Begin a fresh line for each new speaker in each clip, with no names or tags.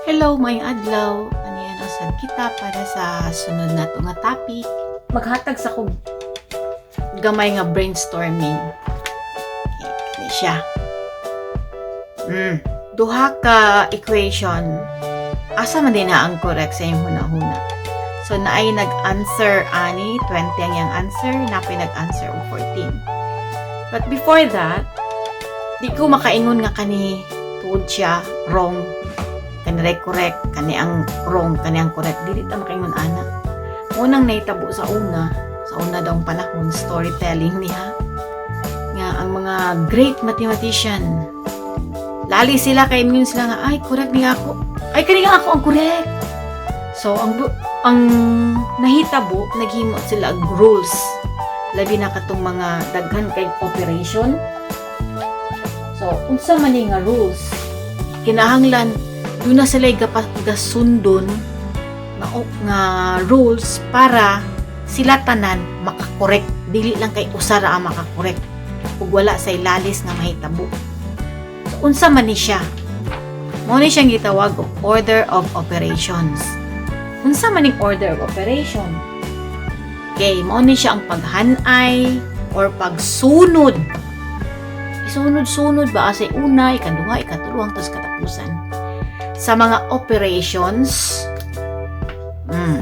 Hello, maayong adlaw. Aniya na sad kita para sa sunod nato nga topic. Maghatag sa kog gamay nga brainstorming. Okay, kani siya. Duha ka equation. Asa man din na ang correct sa imong hunahuna? So naay nag-answer ani 20 ang iyang answer, napay nag-answer og 14. But before that, di ko makaingon nga kani tuod siya wrong, kani ray correct, kani ang wrong, kani ang correct. Dili ta makaingon ana. Unang nahitabo sa una daw panahon, storytelling niya nga ang mga great mathematician, lali sila kay mingon sila nga, "Ay, correct ni ako, ay, kani nga ako ang correct." So ang nahitabo, naghimo sila og rules, labi na katong mga daghan kay operation. So unsa man ni nga rules, kinahanglan doon na sila gasundon nga rules para sila tanan makakorek, dili lang kay usa ra ang makakorek ug wala say lalis nga mahitabo. So unsa man ni siya? Mao ni siyang gitawag og order of operations. Unsa man ning order of operation? Okay, mao ni siya ang paghanay or pagsunod, isunod-sunod ba sa una, ikaduha, ikatulo, hangtod sa katapusan sa mga operations.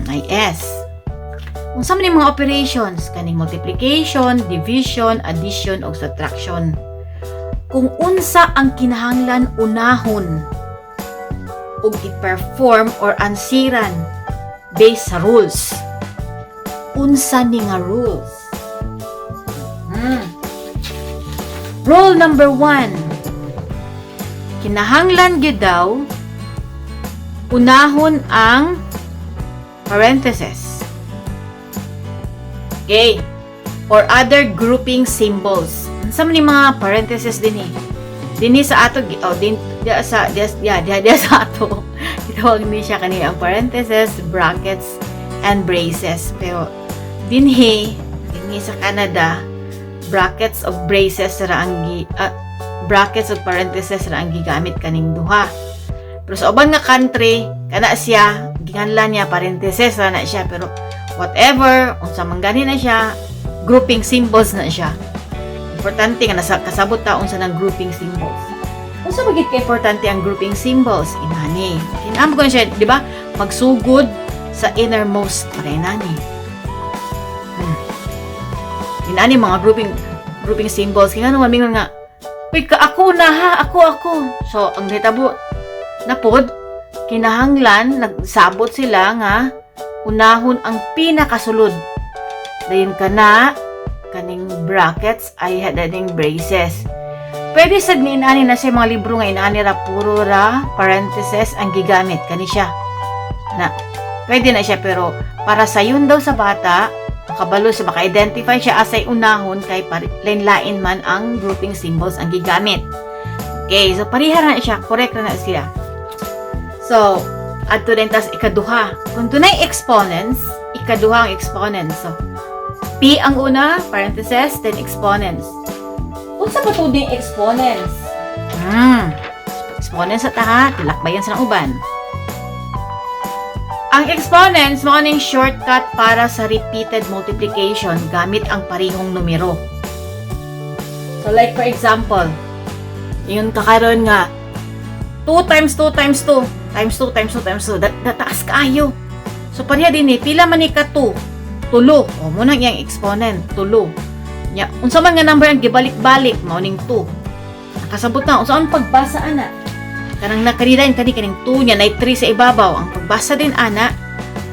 Ay S. Unsa man yung mga operations? Kaning multiplication, division, addition ug subtraction. Kung unsa ang kinahanglan unahon ug i-perform or ansiran based sa rules. Unsa ni nga rules? Rule number 1. Kinahanglan gyud daw unahon ang parenthesis. Okay. Or other grouping symbols. Unsa man ni mga parenthesis dinhi? Dinhi sa ato, oh, din diya sa diya diya diya, diya sa ato. Gitawag ni siya kani ang parenthesis, brackets and braces. Pero dinhi dinhi sa Canada, brackets ug braces ra ang brackets ug parenthesis ra ang gigamit, kaning duha. Pero sa uban nga country, kana siya, ginganlan niya parenthesis ra na siya, pero whatever, unsa man gani na siya, grouping symbols na siya. Importante nga nasa kasabot ta unsa nang grouping symbols. Unsa ba gid ka importante ang grouping symbols? Inani. Kinamo ko na siya, di ba? Magsugod sa innermost pareho nani. Inani mga grouping grouping symbols. Kaya nga naman nga, "Uy, ka ako na ha, ako, ako." So, ang nahitabo, napod, kinahanglan, nagsabot sila nga, unahon ang pinakasulod. Dayon ka na, kaning brackets ay hadaning braces. Pwede sad ni inani na siya mga libro nga inani ra, puro ra parenthesis ang gigamit kani siya. Na pwede na siya, pero para sayon daw sa bata makabalo sa maka-identify siya asay unahon kay lain-lain man ang grouping symbols ang gigamit. Okay, so pareha na siya, correct na siya. So, adto din tas ikaduha. Kung dunay exponents, ikaduha ang exponents. So, P ang una, parenthesis, then exponents. Unsa pa to ding exponents? Exponents sa taha, tilakbayan sa uban. Ang exponents mao ning shortcut para sa repeated multiplication gamit ang parehong numero. So like for example, yung kakaroon nga 2 times 2 times 2 times 2 times 2 times 2, dat taas kaayo. So pareha din ni pila man ni ka 2? Tulo. O mo nang iyang exponent, tulo. Nya, unsa man nga number ang gibalik-balik, mao ning 2. Nakasabot na unsa ang pagbasa ana? Kanang nakaridain kani kaning 2 nya nay 3 sa ibabaw. Ang pagbasa din ana,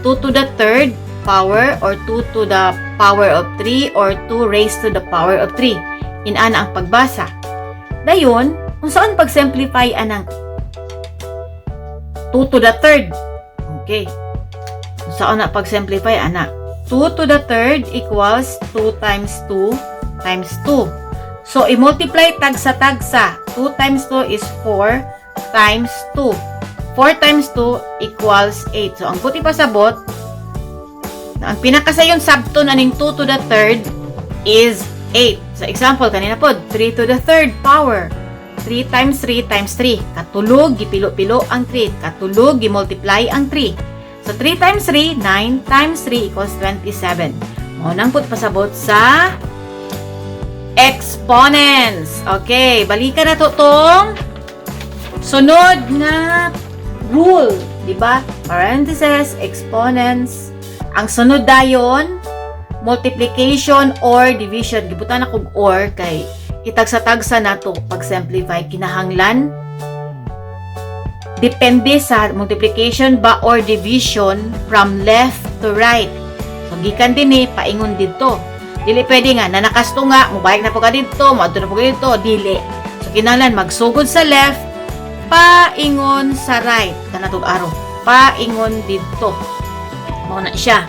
2 to the third power or 2 to the power of 3 or 2 raised to the power of 3. Inana ang pagbasa. Dayon, unsaon pag-simplify anang 2 to the third? Okay. Unsaon na pag-simplify ana? 2 to the third equals 2 times 2 times 2. So, i-multiply tagsa-tagsa. 2 times 2 is 4 times 2. 4 times 2 equals 8. So, ang buti pasabot, ang pinakasayon sabton aning 2 to the third is 8. So, example, kanina po, 3 to the third power. 3 times 3 times 3. Katulog, gipilo-pilo ang 3. Katulog, gimultiply ang 3. So, 3 times 3, 9 times 3 equals 27. Mao nang put pasabot sa exponents. Okay, balikan na to tong sunod nga rule, di ba? Parentheses, exponents. Ang sunod dayon, multiplication or division. Gibutan na kog "or" kay itagsa-tagsa na to pag simplify, kinahanglan depende sa multiplication ba or division, from left to right. So gikan dinhi paingon didto. Dili pwede nga na nakasto nga mobalik na po ka didto, moadto na po ka didto, dili. So kinahanglan magsugod sa left paingon sa right. Kana tug arrow paingon didto. Mao na siya.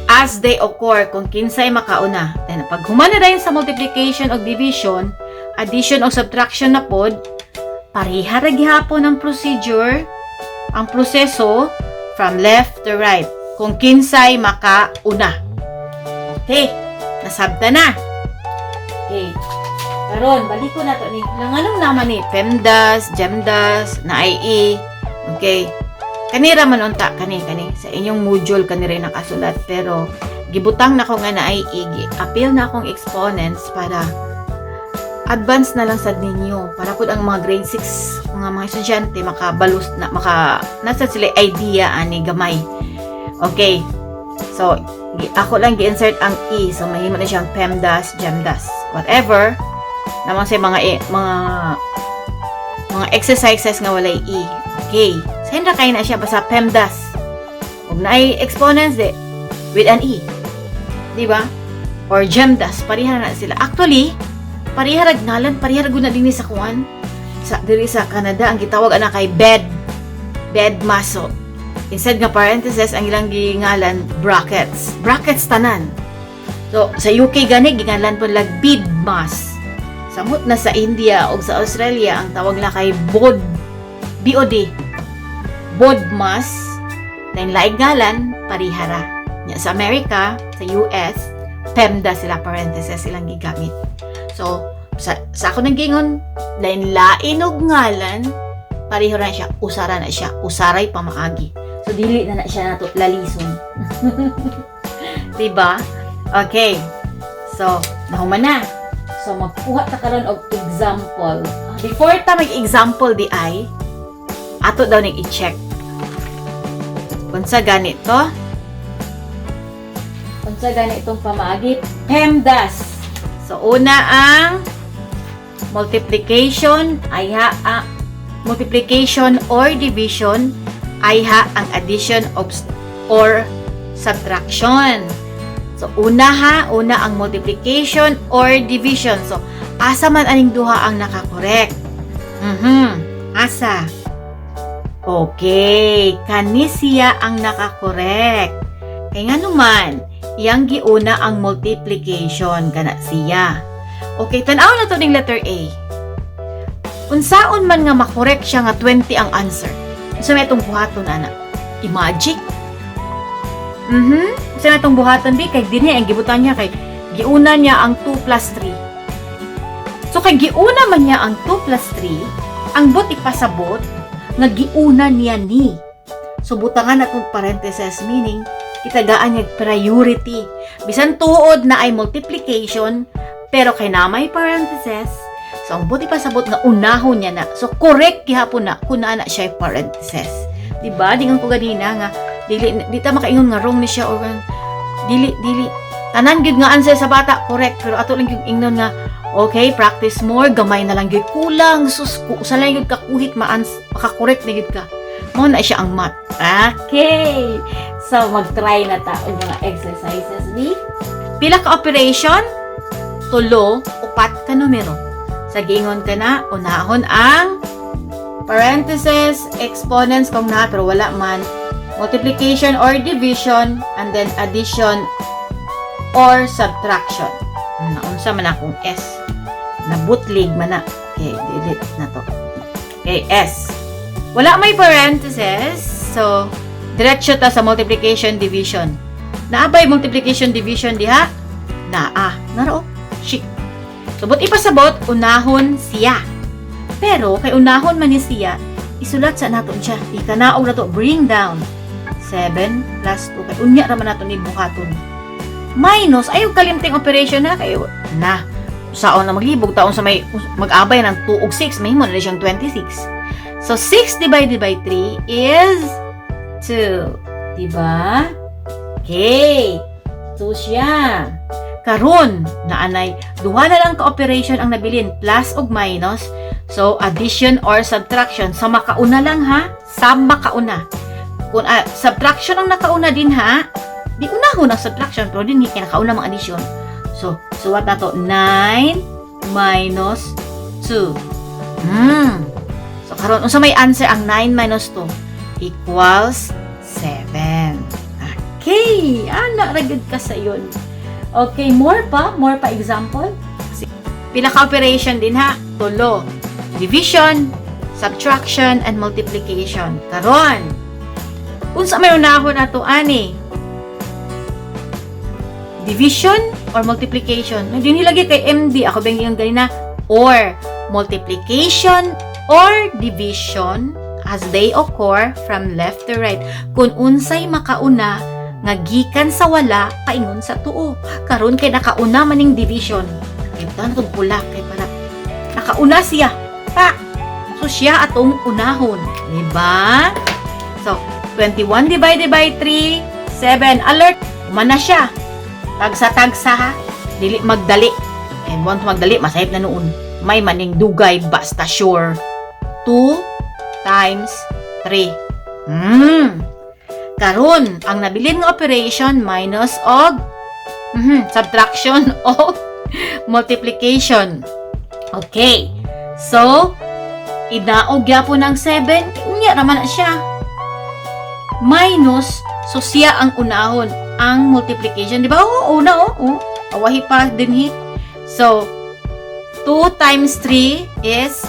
As they occur, kung kinsay makauna. Then pag human na dayon sa multiplication o division, addition o subtraction na pod, pareha ra gihapon ang procedure, ang proseso, from left to right. Kung kinsay makauna. Okay, nasabta na. Okay. Karon, balik ko na to ni. Langanong naman ni PEMDAS, GEMDAS, na IE. Okay. Kanira man unta kani kani sa inyong module, kanira nakasulat, pero gibutang na ko nga na IE, apil na akong exponents para advance na lang sad ninyo, para pud ang mga grade 6 mga estudyante makabalus na, maka nasa sila idea ani gamay. Okay. So, ako lang gi-insert ang E. So, mahimo na siyang PEMDAS, GEMDAS, whatever. Naman sa mga mga exercises nga walay E. Okay. Send ra kay na siya basta PEMDAS. Ug naay exponents de with an E. Di ba? Or GEMDAS, pareha na sila. Actually, pareha rag ngalan, pareha ra gud na dinhi sa kuan. Sa diri sa Canada ang gitawag ana kay bed. BEDMAS. Instead nga parenthesis ang ilang gingalan, brackets. Brackets tanan. So sa UK gani gingalan po lag BIDMAS. Samot na sa India o sa Australia, ang tawag na kay BOD, BOD. BODMAS. Then laing ngalan, parihara. Nya sa America, sa US, PEMDA sila, parenthesis silang gigamit. So, sa ako nang gingon, lain-lain og ngalan, pareho na siya, usara na siya, usaray pamaagi. So, dili na na siya nato lalison. Diba? Okay. So, nahuman na. So, magkuha ta karon og example. Before ta mag-example di ay, ato daw ning i-check. Unsa ganito? Unsa gani itong pamaagi? PEMDAS. So, una ang multiplication, ayha ang multiplication or division, ayha ang addition of or subtraction. So, una ha, una ang multiplication or division. So, asa man aning duha ang nakakorek? Asa? Okay, kani siya ang nakakorek. Kay nga naman, iyang giuna ang multiplication, kana siya. Okay, tan-aw na to ning letter A. Unsaon man nga makorek siya nga 20 ang answer? Unsa may itong buhaton ana? I-magic? Unsa may itong buhaton bi? Kay dinhi ang gibutan niya kay giuna niya ang 2 plus 3. So kay giuna man niya ang 2 plus 3, ang but ipasabot nga giuna niya ni. So butangan natong parenthesis, meaning gitagaan niya priority. Bisan tuod na ay multiplication, pero kay na may parenthesis, so ang buti pasabot nga unahon niya na. So correct gihapon na kung naa na siya parenthesis. Di ba? Dingan ko ganina nga dili di ta makaingon nga wrong ni siya or dili dili. Tanan gyud nga answer sa bata correct, pero ato lang gyud ingnon nga okay, practice more, gamay na lang gyud kulang, sus ko usa lang gyud kakuhit maans makakorek na gyud ka. Mao na siya ang math. Okay. So mag-try na ta og mga exercises ni. Pila ka operation? Tulo, upat ka numero. Sa giingon ka na, unahon ang parenthesis, exponents kung na, pero wala man, multiplication or division, and then addition or subtraction. Naunsa man akong S. Nabutlig man na. Okay, delete na to. Okay, S. Wala may parenthesis, so diretso ta sa multiplication, division. Naabay multiplication, division diha? Naa. Naro. Shik. So, but ipasabot, unahon siya. Pero kay unahon man ni siya, isulat sa nato siya. Ikanaog nato, bring down. 7 plus 2. Kay unya raman nato ni buhaton. Minus, ayaw kalimting operation na kayo. Na, saon na maglibog taon sa may mag-abay ng 2 ug 6, mahimo na siyang 26. So, 6 divided by 3 is 2. Diba? Okay. 2 siya. Karon, naanay, duha na lang ka-operation ang nabilin, plus ug minus. So, addition or subtraction. Sa makauna lang ha, sa makauna. Kung subtraction ang nakauna din ha, di unahon ang subtraction, pero din kay nakauna mang addition. So, suwat na to, 9 minus 2. So, karon unsa may answer ang 9 minus 2? Equals 7. Okay, ana ra gyud ka sa yun. Okay, more pa example. Pila ka operation din ha? Tulo. Division, subtraction, and multiplication. Karon, unsa may unahon ato ani? Division or multiplication? Hindi nilagay kay MD. Ako bang yung ganina? Or multiplication or division as they occur from left to right. Kung unsay makauna nga gikan sa wala paingon sa tuo. Karon kay nakauna maning division. Kay butang natong pula kay para nakauna siya. Pa. So siya atong unahon, di ba? So 21 divided by 3, 7. Alert, umana siya. Tagsa-tagsa ha. Dili magdali. And want magdali, masayip na noon. May maning dugay basta sure. 2 times 3. Karon, ang nabilin nga operation minus og subtraction og multiplication. Okay. So, inaog gyapon ang 7, unya raman na siya. Minus, so siya ang unahon, ang multiplication. Di ba? Oo, una, oo. Awahi pa din hi. So, 2 times 3 is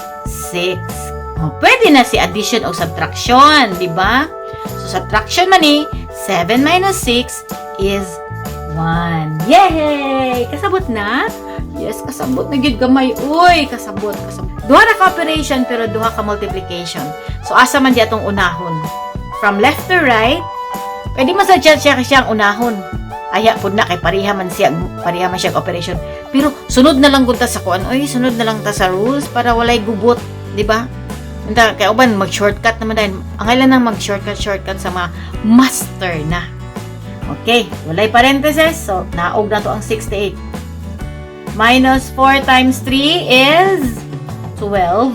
6. Oh, pwede na si addition o subtraction, di ba? So, subtraction man ni, 7 minus 6 is 1. Yay! Kasabot na? Yes, kasabot na gyud gamay. Uy, kasabot, kasabot. Duha na ka operation pero duha ka multiplication. So, asa man di atong unahon? From left to right, pwede man sa siya siyang unahon. Aya pud na kay pareha man siya operation. Pero sunod na lang gud ta sa kuan. Oy, sunod na lang ta sa rules para walay gubot, di ba? Unta kay uban mag-shortcut naman dahil. Ang ilan nang mag-shortcut shortcut sa mga master na. Okay, walay parenthesis. So, naog na to ang 68. Minus 4 times 3 is 12.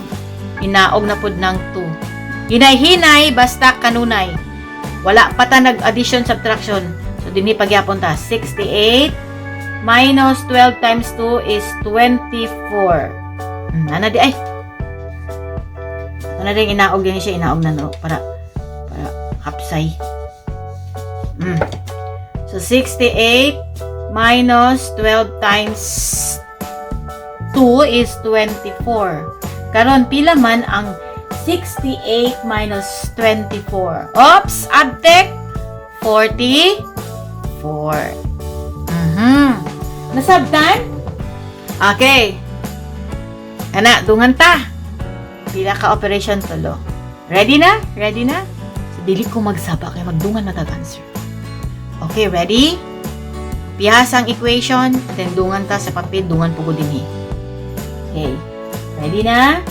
Inaog na pud ng 2. Hinay-hinay, basta kanunay. Wala pa ta nag-addition, subtraction. So, dinhi pagyapon ta. 68 minus 12 times 2 is 24. Ana di ay. Ito na din inaog din siya, inaog na no para hapsay. So 68 minus 12 times 2 is 24. Karon pila man ang 68 minus 24? Oops, abtek 44. Nasabtan? Okay. Ana, dungan ta. Pila ka operation tulo. Ready na? Ready na? So, dili ko magsaba kay magdungan na tag answer. Okay, ready? Pihas ang equation, then dungan ta sa papel, dungan po ko din eh. Okay. Ready na?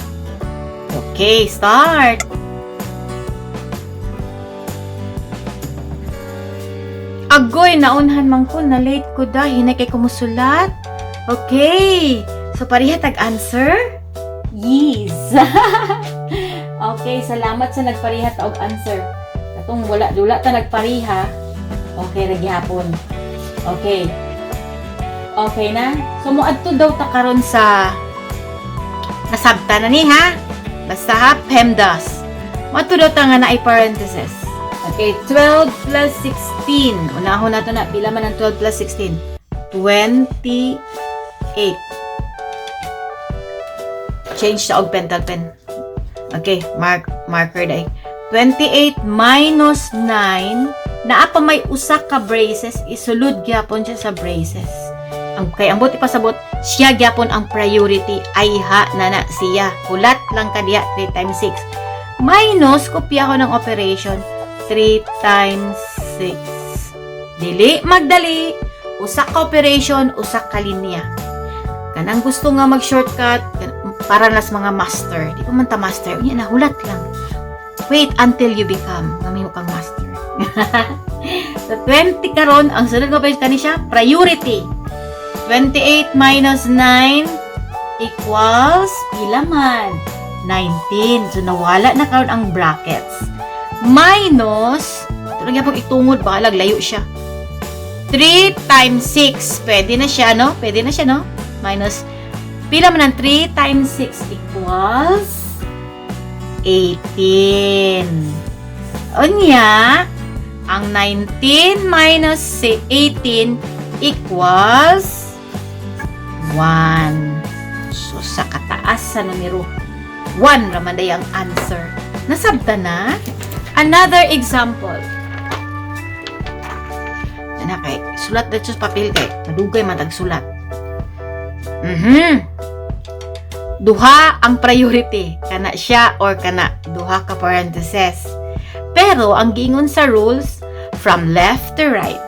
Okay, start! Agoy, naunhan man ko, na late ko dahil hinay kay kumusulat. Okay. So, pareha tag-answer? Yes. Okay, salamat sa nagpareha ta og answer. Katong wala dula ta nagpareha. Okay ra gihapon. Okay. Okay na? So moadto daw ta karon sa nasabta na ni ha. Basta ha, PEMDAS. Moadto daw ta nga naay parenthesis. Okay, 12 plus 16. Unahon nato na pila man ang 12 plus 16? 28. Change sa og pentel pen. Okay, marker dai. 28 minus 9, naa pa may usa ka braces, isulod gyapon siya sa braces. Ang kay ang buot ipasabot, Siya gyapon ang priority, ayha na na siya. Hulat lang ka diha, 3 times 6. Minus, kopya ko ng operation, 3 times 6. Dili magdali, usa ka operation, usa ka linya. Kanang gusto nga mag-shortcut, para nas mga master. Di pa man ta master, unya na, hulat lang. Wait until you become, nga mahimo kang master. So, 20 karon, ang sunod nga page kani siya, priority. 28 minus 9 equals, pila man? 19. So, nawala na karon ang brackets. Minus, ito lang pag itungod, bahalag, layo siya. 3 times 6. Pwede na siya, no? Pwede na siya, no? Minus, pila man ang 3 times 6 equals 18. Unya, ang 19 minus 18 equals 1. So, sa kataas sa numero, 1 raman day ang answer. Nasabta na? Another example. Ana kay sulat dito sa papel kay madugay man tag sulat. Duha ang priority, kana siya or kana, duha ka parenthesis. Pero ang giingon sa rules, from left to right.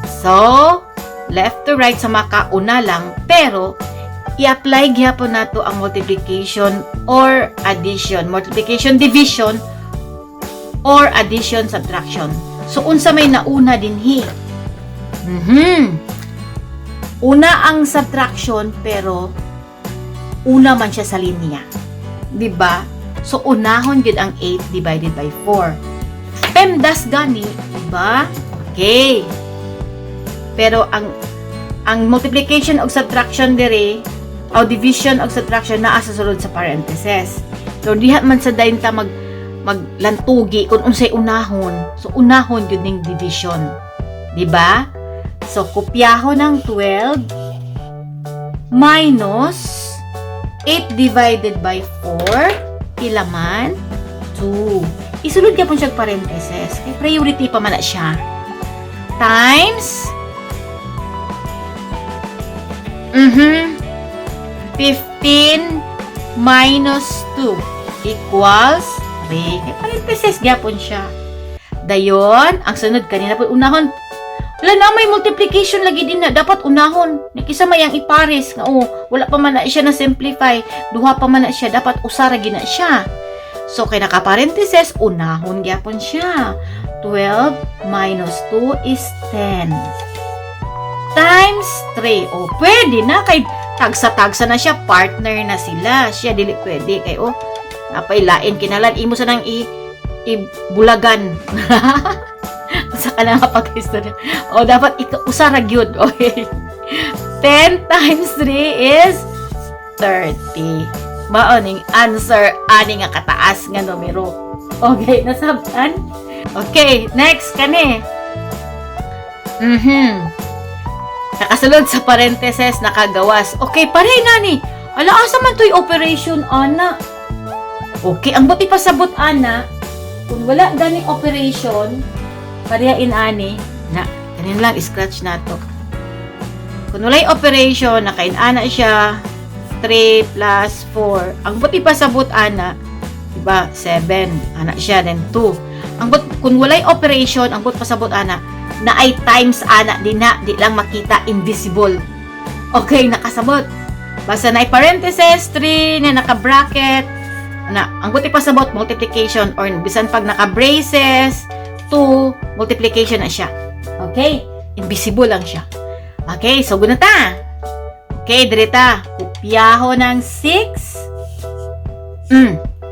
So, left to right sa makauna lang, pero i-apply gyapon nato ang multiplication or addition, multiplication, division or addition, subtraction. So unsa may nauna dinhi? Una ang subtraction, pero una man siya sa linya. 'Di ba? So unahon gyud ang 8 divided by 4. PEMDAS gani, 'di ba? Okay. Pero ang multiplication og subtraction dire o division og subtraction naa sa sulod sa parenthesis. So diha man sa dayon ta maglantugi kung unsay unahon. So unahon gyud ning division. 'Di ba? So kopyahon ang 12 minus 8 divided by 4, pila man? 2. Isulod gyapon siya parenthesis. Kay priority pa man na siya. Times 15 minus 2 equals 3. Kay parenthesis gyapon siya. Dayon, ang sunod kanina po unahon. Wala na may multiplication lagi din na dapat unahon. Kisa may ang ipares nga, oh, wala pa man na siya na simplify. Duha pa man na siya, dapat usa ra gina siya. So kay naka parenthesis, unahon gyapon siya. 12 minus 2 is 10. Times 3. Oh, pwede na kay tagsa-tagsa na siya, partner na sila. Siya dili pwede kay, oh, napailain kinalan imo sa nang i ibulagan. Sa ka na nga pag-istorya. O, dapat usa ra gyud. Okay. 10 times 3 is 30. Mao ning answer ani nga kataas nga numero. Okay, nasabtan? Okay, next kani. Nakasulod sa parenthesis, nakagawas. Okay, pare nani. Ala, asa man to'y operation, ana? Okay, ang buti pasabot, ana, kung wala gani operation, pareha in-ani, na, kanin lang, scratch na to. Kung walay operation, nakain-ana siya, 3 plus 4. Ang buti pasabot, ana, diba, 7. Ana siya, then 2. Ang but, kung walay operation, ang but pasabot, ana, na ay times ana di na, di lang makita, invisible. Okay, nakasabot. Basta na parenthesis, 3 na naka-bracket, na, ang buti pasabot, multiplication, or bisan pag naka-braces, 2, multiplication na siya. Okay? Invisible lang siya. Okay, so guna ta. Okay, direta. Kopyaho ng 6.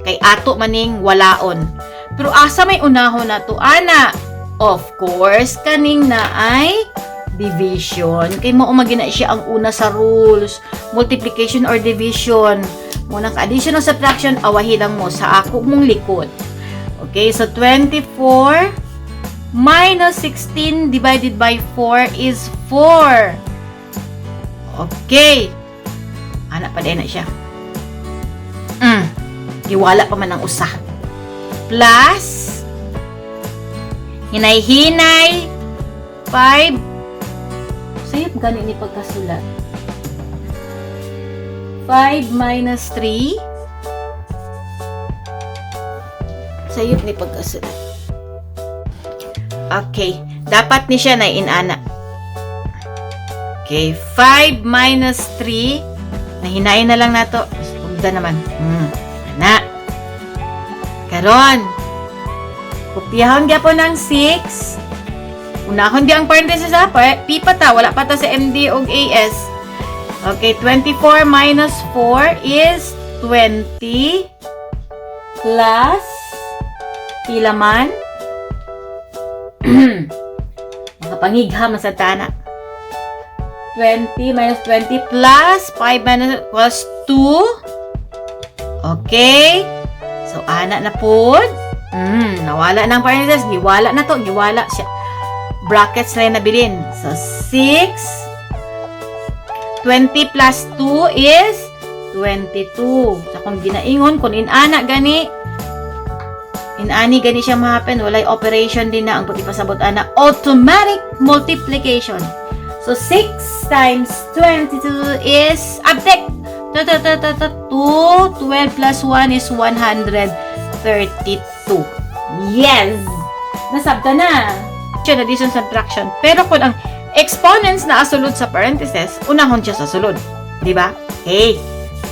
Kay ato maning walaon. Pero asa may unahon na to, ana? Of course, kaning na ay division. Kay mao magina siya ang una sa rules. Multiplication or division. Muna ka addition or subtraction, awahi lang mo sa ako mong likod. Okay, so 24 minus 16 divided by 4 is 4. Okay. Ana pa din na siya. Giwala pa man ang usa. Plus, hinay-hinay, 5. Sayop gani ni pagkasulat. 5 minus 3. Sayop ni pagkasulat. Okay. Dapat ni siya na inana. Okay. 5 minus 3. Nahinain na lang nato. Ugda naman. Ana. Karon. Kopyahon gyapon ang 6. Unahon di ang parenthesis ha. P pa ta. Wala pa ta sa MD og AS. Okay, 24 minus 4 is 20 plus pila man? Makapangigha man sa tana. 20 minus 20 plus 5 minus equals 2. Okay. So, ana na pod. Nawala ng parenthesis. Giwala na to. Giwala siya. Brackets na yung nabilin. So, 6. 20 plus 2 is 22. Sa kung ginaingon, kung inana gani, inani gani siya ma-happen, walay operation din na ang pagipasabot ana. Automatic multiplication. So, 6 times 22 is, abtek! 2, 2, 2, 2, 12 plus 1 is 132. Yes! Nasabta na. Siya, addition, subtraction. Pero kung ang exponents na asulod sa parenthesis, unahon siya sa sulod. Di ba? Okay.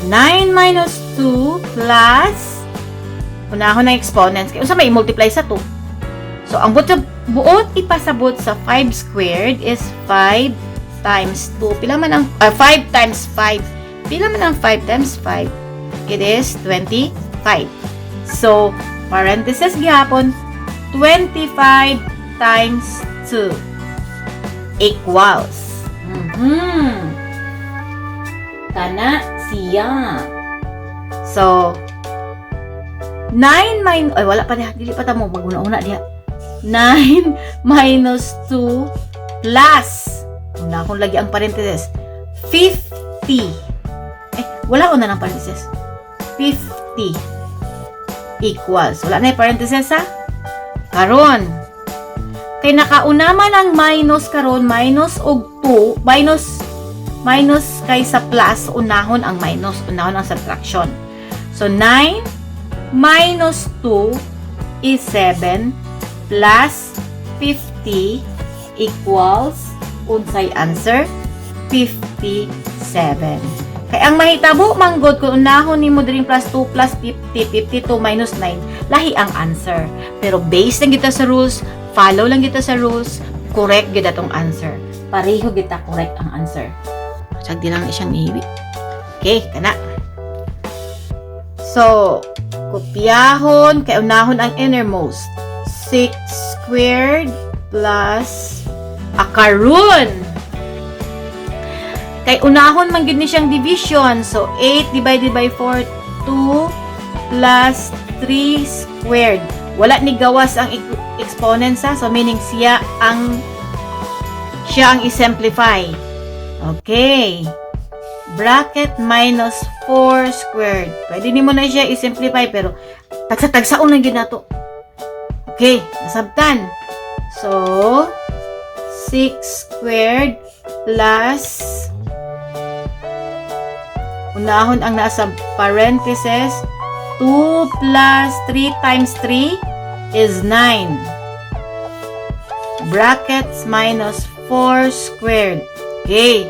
9 minus 2 plus unahon ng exponents. Kaya unsa may multiply sa 2? So, ang buot ipasabot sa 5 squared is 5 times 2. Pila man ang 5 times 5. Pila man ang 5 times 5? It is 25. So, parenthesis gihapon, 25 times 2 equals. Kana siya. So, 9 minus, ay wala pa diha, dili pa ta mo, maguna-una diha. 9 minus 2 plus, una akong lagi ang parenthesis, 50. Eh, wala ko na ng parenthesis. 50 equals. Wala na yung parenthesis ha? Karon. Kay nakauna man ang minus karon, minus og 2, minus minus kay sa plus, unahon ang minus, unahon ang subtraction. So, 9 minus 2 is 7 plus 50 equals unsay answer? 57. Kay ang mahitabo manggod kung unahon nimo diring plus 2 plus 50, 52 minus 9, lahi ang answer. Pero based lang kita sa rules, follow lang kita sa rules, correct gyud atong answer. Pareho kita correct ang answer. Sagdi lang siyang ihiwi. Okay, kana. So, kopyahon kay unahon ang innermost. 6 squared plus akaron. Kay unahon man gid ni siyang division. So, 8 divided by 4, 2 plus 3 squared. Wala ni gawas ang exponents ha. So, meaning siya ang i-simplify. Okay. Bracket minus 4 squared. Pwede nimo na siya i-simplify pero tagsa-tagsaon lang gyud nato. Okay, nasabtan. So, 6 squared plus unahon ang nasa parenthesis, 2 plus 3 times 3 is 9, brackets minus 4 squared. Okay.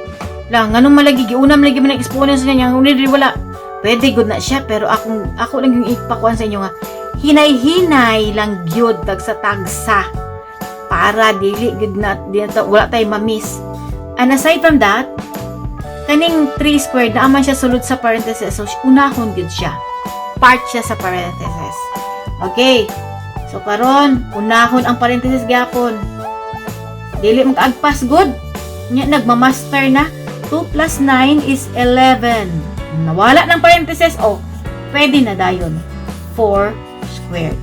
Lang, nganong malagi, giuna malagi man ang exponents niya, ang diri wala. Pwede good na siya, pero ako lang yung ipakuan sa inyo nga, hinay-hinay lang gyud tagsa-tagsa para dili gyud na, di na wala tay ma-miss. And aside from that, kaning 3 squared naa man siya sulod sa parenthesis, so unahon gyud siya. Part siya sa parenthesis. Okay. So karon, unahon ang parenthesis gyapon. Dili magkaagpas good. Nya nagmamaster na. 2 plus 9 is 11. Nawala ng parenthesis, oh, pwede na dayon. 4 squared.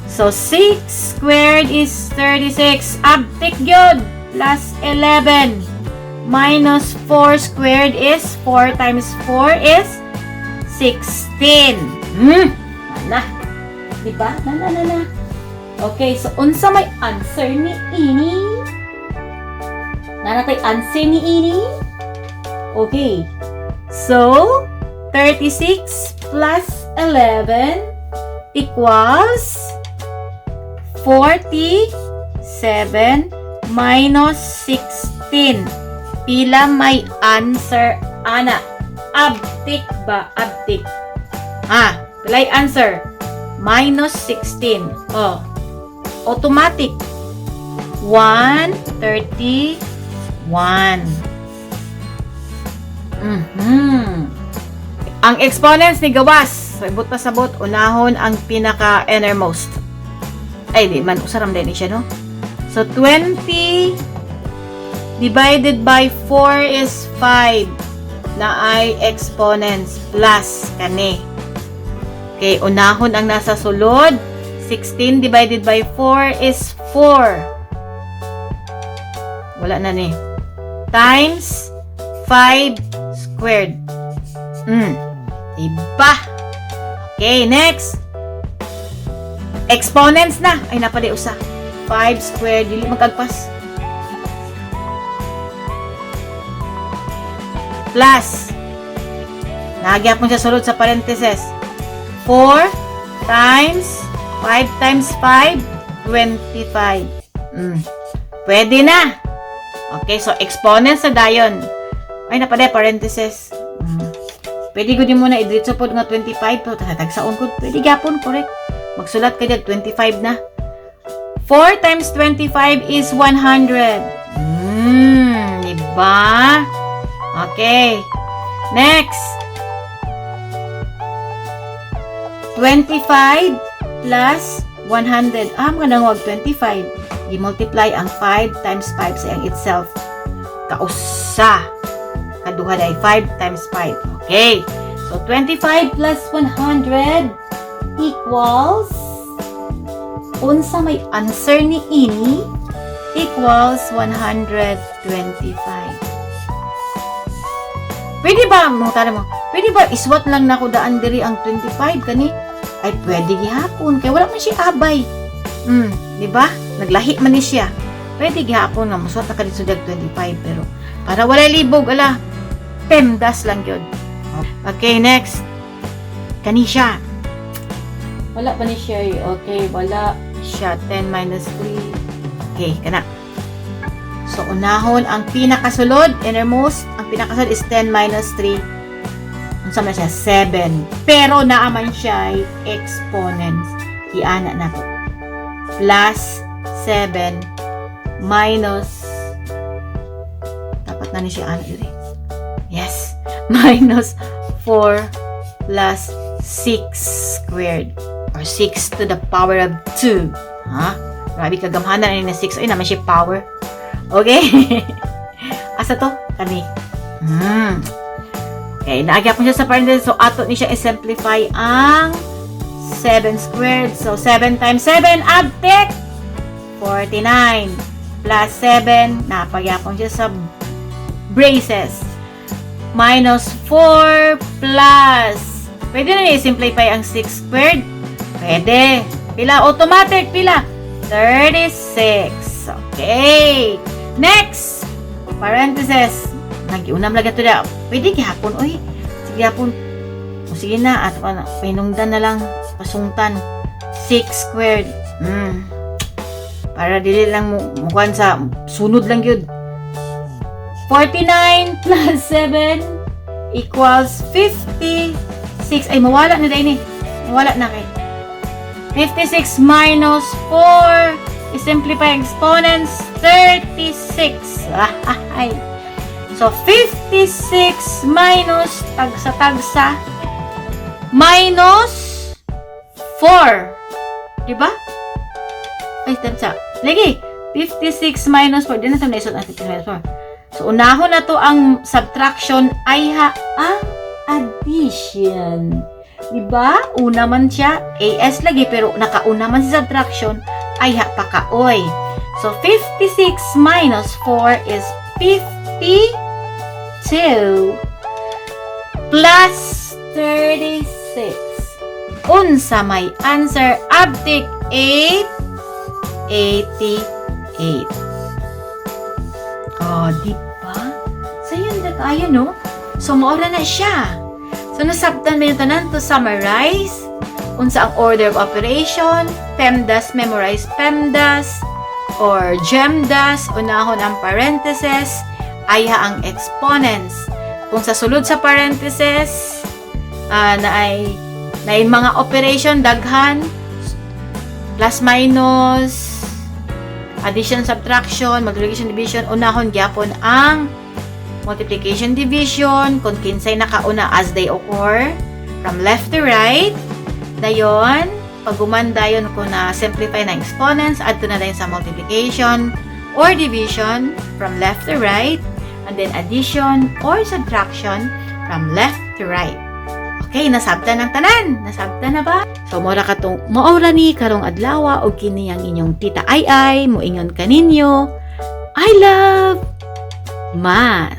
So, 6 squared is 36. Abtik yun! Plus 11. Minus 4 squared is 4 times 4 is 16. Na. Diba? Na, na, na, na. Okay, so unsa may answer ni ini? Naa na tay answer ni ini? Okay. So, 36 plus 11 equals 47 minus 16. Pila may answer ana? Abtik ba? Abtik. Ah, pilay answer? Minus 16. Oh. Automatic. 131. Ang exponents ni gawas. So, ibot pa sabot, unahon ang pinaka-innermost. Ay, di man, usaram din siya, no? So, 20 divided by 4 is 5 na ay exponents plus kani. Okay, unahon ang nasa sulod. 16 divided by 4 is 4. Wala na ni. Times 5 squared. Diba? Okay, next. Exponents na. Ay, napali usa. 5 squared. Dili magkagpas. Plus. Nagyapon siya sulod sa parenthesis. 4 times 5 times 5, 25. Pwede na. Okay, so exponents sa dayon. Ay, napali, parenthesis. Pwede ko din muna idritso pod nga 25 pero tagsaon ko. Pwede gyapon, correct. Magsulat ka dyan, 25 na. 4 times 25 is 100. Diba? Okay. Next. 25 plus 100. Ah, mga nangwag 25. I-multiply ang 5 times 5 sa iyang itself. Kausa. Kaduha na 5 times 5. Okay. So, 25 plus 100 equals, unsa may answer ni ini, equals 125. Pwede ba, mo tara mo, pwede ba iswat lang nako daan diri ang 25 kani? Ay, pwede gihapon kay wala man siya abay. Di ba? Naglahi man ni siya. Pwede gihapon nga musuwat na ka dito 25, pero para walay libog, ala, pemdas lang gyud. Okay, next. Kani siya. Wala pa ni siya eh. Okay, wala siya. 10 minus 3. Okay, kana. So, unahon ang pinakasulod, innermost, ang pinakasulod is 10 minus 3. Unsa man siya? 7. Pero naaman siya ay exponents. Iana na to. Plus 7 minus, dapat na ni siya ana diri. Yes. Minus 4 plus 6 squared. Or 6 to the power of 2. Ha? Grabe kagamhanan ni na 6. Ay, naman siya power. Okay? Asa to? Kani. Okay, naagya po siya sa parenthesis. So, ato ni siya i-simplify ang 7 squared. So, 7 times 7, abtik! 49. Plus 7, napagyapon siya sa braces. Minus 4 plus. Pwede na i-simplify ang 6 squared? Pwede. Pila? Automatic. Pila? 36. Okay. Next. Parenthesis. Nag-iunam lang ito na. Pwede gihapon. Uy. Sige hapon. O sige na. At ano, pinungdan na lang. Pasungtan. 6 squared. Para dili lang mo mukuan sa sunod lang yun. 49 plus 7 equals 56. Ay, mawala na din eh. Mawala na kay. 56 minus 4. I-simplify exponents, 36. Ay. So, 56 minus, tagsa-tagsa, minus 4. Diba? Ay, tagsa. Lagi. 56 minus 4. Di na ito naisot ang 56 minus 4. So, unahon na to ang subtraction ay ha ang addition. Diba? Una man siya, AS lagi, pero nakauna man si subtraction, ay ha pakaoy. So, 56 minus 4 is 52 plus 36. Unsa may answer, abtik? 8, 88. Oh, di ba? Sayon na kaayo, no? So, maura na siya. So nasabtan mo yung tanan. To summarize, unsa ang order of operation, PEMDAS, memorize PEMDAS, or GEMDAS, unahon ang parenthesis, ayha ang exponents. Kung sa sulod sa parenthesis, na ay mga operation daghan, plus minus, addition, subtraction, multiplication, division, unahon gyapon ang multiplication, division, kung kinsay nakauna as they occur, from left to right. Dayon, pag dayon kung na simplify na exponents, add to na dayon sa multiplication or division from left to right, and then addition or subtraction from left to right. Okay, nasabtan ng tanan. Nasabtan na ba? So, mora katong maura ni karong adlaw og kini ang inyong Tita Ay Ay, moingon kaninyo, I love math.